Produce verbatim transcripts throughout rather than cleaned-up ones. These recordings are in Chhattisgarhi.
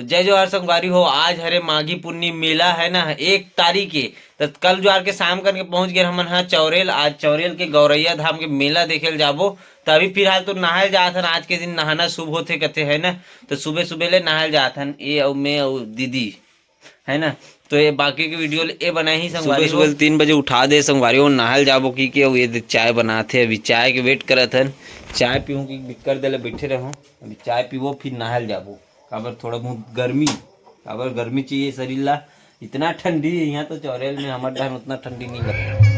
तो जय जोहार संगवारी हो, आज हरे माघी पुन्नी मेला है ना, एक तारीख के। तो कल जुआर के शाम करके पहुंच गए हमन हा चौरेल। आज चौरेल के गौरैया धाम के मेला देखे ल जाबो। तो अभी फिलहाल तो नहाए ल जात हन, आज के दिन नहाना शुभ होथे कथे है ना। तो सुबह सुबह ले नहाए ल जात हन, ए अउ मैं अउ दीदी, है ना। तो ये बाकी के वीडियो ले ए बनाही संगवारी सुबह हो। सुबह तीन बजे उठा दे संगवारी हो, नहाए ल जाबो की के। अउ ये दे चाय बनाथे, अभी चाय के वेट करत हन। चाय पीहूँ की बिक्कर दे ले बैठे रहूँ, अभी चाय पीबो फिर नहाए ल जाबो। काबर थोड़ा बहुत गर्मी, काबर गर्मी चाहिए शरीर ला। इतना ठंडी है यहाँ तो चौरेल में, हमर डहन उतना ठंडी नहीं लगता।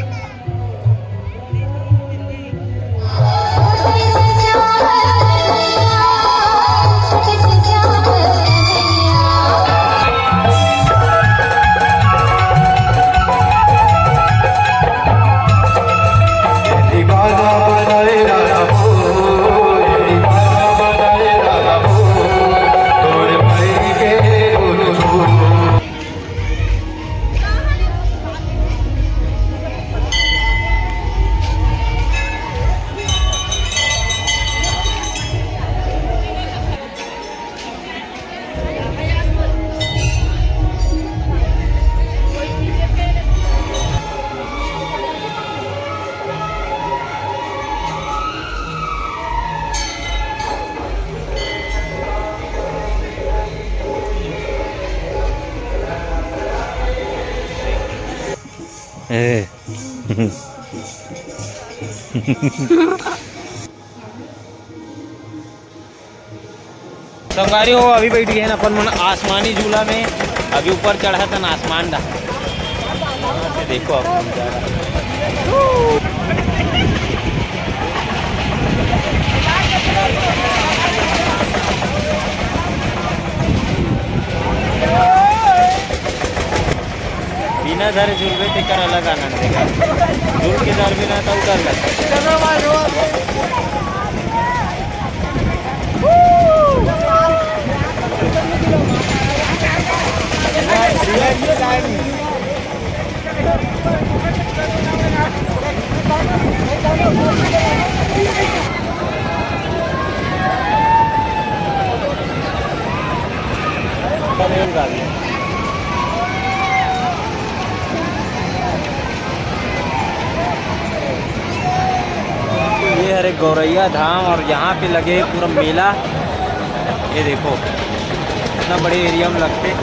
ए। संगवारी हो, अभी बैठ गए हैं अपन मन आसमानी झूला में। अभी ऊपर चढ़त हन आसमान डा। देखो अब। बिना धरे झूलबे तेकर अलग आनंद हे। झूल के धरबे ना त डर लगथे। ये हरे गौरैया धाम और यहाँ पे लगे पूरा मेला। ये देखो, इतना बड़े एरिया में लगते।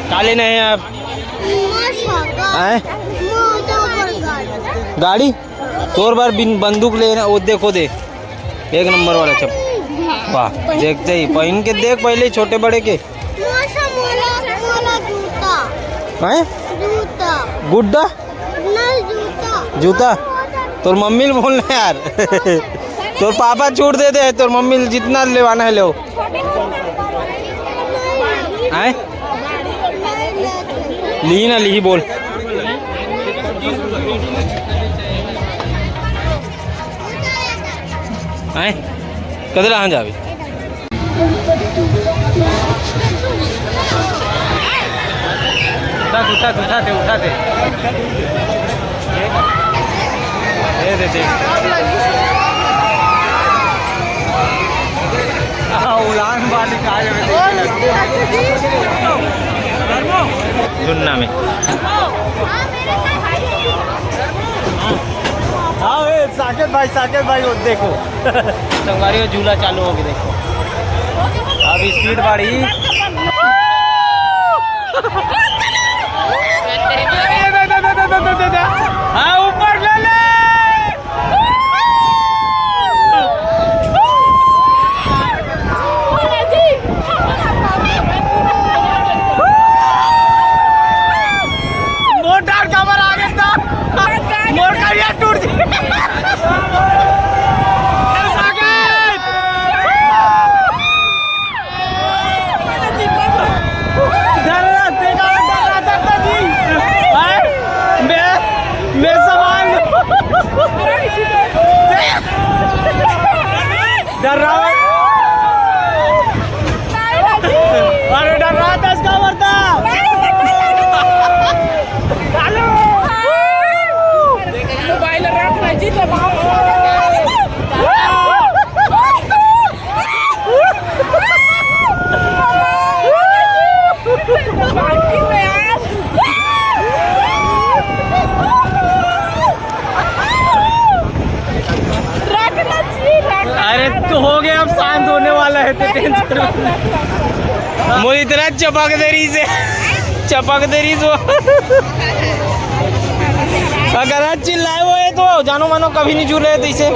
का लेना है आप? आए? गाड़ी? तोर बर बिन बंदूक लेना, वो देखो दे। एक नंबर वाला चप्पल। वाह, देखते ही पहन के देख पहले ही छोटे बड़े के। मोला, मोला जूता। हैं? जूता। गुड्डा? नहीं, जूता। जूता? तोर मम्मी ल बोलना यार। तोर पापा छूट दे दे, तोर मम्मी ल जितना लेवाना है ले। आए? लिही ना, लिही बोल। आए? कदे रहा जावे? उठा, उठा, उठा दे, उठा दे। दे दे, दे। हाँ, उलान बाली कहा जावे, देखे लगे। झुन्ना में। हाँ, ए, साकेत भाई, साकेत भाई, वो देखो। संगवारी हो, झूला चालू हो गया, देखो। अब स्पीड बढ़ी। हाँ, ऊपर ले ले। मोटर कवर आगे था। मोटर ये टूट गई। मोर इतना चपक दे रही से, चपक दे रही से। अगर आज चिल्लाए हुए तो जानो मानो कभी नहीं झूले तो इसे।